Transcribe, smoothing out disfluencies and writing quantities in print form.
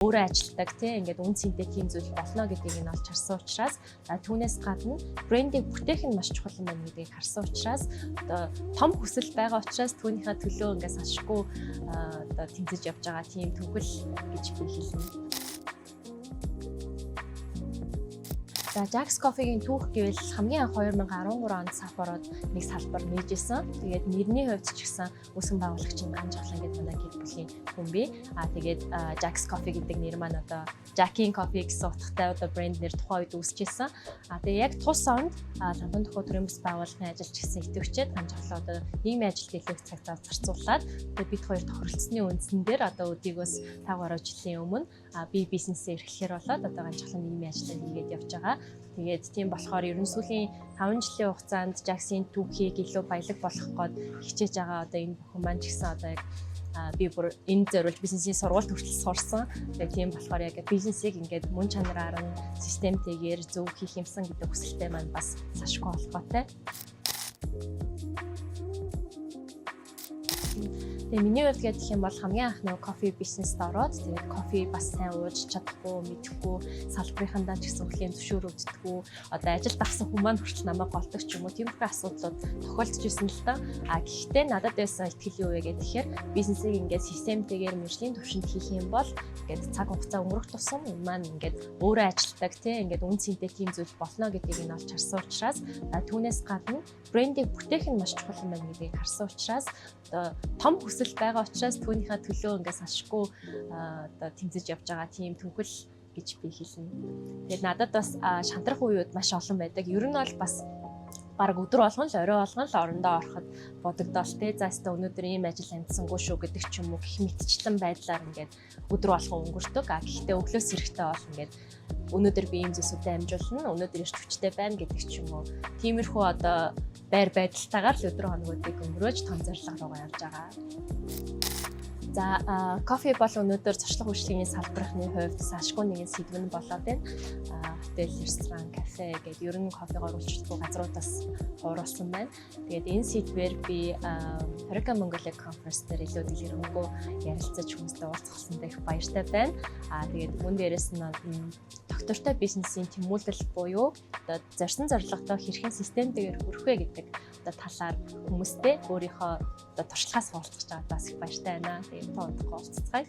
Өөрөө ажилтдаг, тий, ингээд үн цэнтэй тийм зүйл болно гэдгийг нь олж харсан учраас, түүнээс гадна брендийг бүтээх нь маш чухал юм байна гэдгийг харсан учраас, одоо том хүсэл байгаа учраас түүнийхээ төлөө ингээд салшгүй одоо тэмцэж явж байгаа тийм төгөл гэж би хэлнэ. За, Jax Coffee-гийн түүх гэвэл хамгийн анх 2013 онд Саппород нэг салбар нээжсэн. Тэгээд нэрний хувьд ч гэсэн үүсгэн байгуулагч нь Ганжхлан гэдэг манай гэр бүлийн хүн бий. Аа, тэгээд Jax Coffee гэдэг нэр маань одоо Jacking Coffee гэсэн утгатай одоо брэнд нэр тухайн үед үүсчихсэн. Аа, тэгээд яг тус онд Лантун төхөө төрийн бас байгууллагын ажилч гэсэн итгэвчээд Ганжхлан одоо нийгмийн ажилд илүү их цаг зав зарцуулаад, тэгээд бид хоёр тохиролцсны үндсэн дээр одоо өдийгөөс 5 гаруй жилийн өмнө би бизнесээ эрхлэхээр болоод одоо Ганжхлан нийгмийн ажлаа хийгээд явж байгаа. Тэгээд тийм болохоор ер нь сүүлийн 5 жилийн хугацаанд Jax-ийн түүхийг илүү баялаг болгох гээд хичээж байгаа. Одоо энэ бүхэн маань ч гэсэн одоо яг би бүр энэ зориулж бизнесийн сургуульд хүртэл сурсан. Тэгээд тийм болохоор яг бизнесийг ингээд мөн чанараар нь системтэйгээр зөв хийх юмсан гэдэг хүсэлтэй маань бас сашгүй холбоотой. Тэгээ миний хувьд гэх юм бол хамгийн анх нөгөө кофе бизнест ороод, тэгээд кофе бас сайн ууж чадахгүй, мэдэхгүй, салбарынхандаа ч гэсэн хүлээн зөвшөөрөгддөггүй, одоо ажилд авсан хүн маань хүртэл намайг голдог ч юм уу, тиймэрхүү асуудлууд тохиолдож ирсэн л доо. А гэхдээ надад байсан итгэл юу вэ гэхээр бизнесийг ингээд системтэйгээр мэргэжлийн түвшинд хийх юм бол ингээд цаг хугацаа өнгөрөх тусам энэ маань ингээд өөрөө ажилтдаг, тий, ингээд үн цэнтэй тийм зүйл болно гэдгийг нь олж харсан учраас, түүнээс гадна брендийг бүтээх нь маш чухал юм байна гэдгийг харсан учраас, одоо том хүсэл байгаа учраас түүнийхээ төлөө ингээд салшгүй одоо тэмцэж явж байгаа тийм төгөл гэж би хэлнэ. Тэгээд надад бас шантрах үеуд маш олон байдаг. Ер нь бол бас баг өдөр болгон л, орой болгон л орондоо ороход бодогдоол, те, за өстө өнөөдөр ийм ажил амжсангүй шүү гэдэг ч юм уу гэх мэтчлэн байдлаар ингээд өдөр болгон өнгөрдөг. А гэхдээ өглөөс эрэхтэй бол ингээд өнөөдөр би ийм зүйлсүүдэд амжуулна, өнөөдөр эрч хүчтэй байна гэдэг ч юм уу. Тиймэрхүү одоо байр байдалтайгаар л өдөр хоногудыг өнгөрөөж том зорилго руугаа явж байгаа. За, кофе бол өнөөдөр зочлох үйлчилгээний салбарын хувьд салшгүй нэгэн сэдэв нь болоод байна. Хотел, ресторан, кафе гэдэг ер нь кофегоор үйлчлдэг газруудаас хууруулсан байна. Тэгээд энэ сэдвээр би Horeca Mongolia Conference дээр илүү дэлгэрэнгүй ярилцаж, хүмүүстэй уулзахсандаа их баяртай байна. Аа, тэгээд мөн дээрээс нь доктортой бизнесийн тэмүүлэл буюу одоо зорьсон зорилгодоо хэрхэн системтэйгээр хүрэх вэ гэдэг одоо талаар хүмүүстэй өөрийнхөө одоо туршлагаас хуваалцах байгаа бас их баяртай байна. Тэгээд та удахгүй уулзцгаая.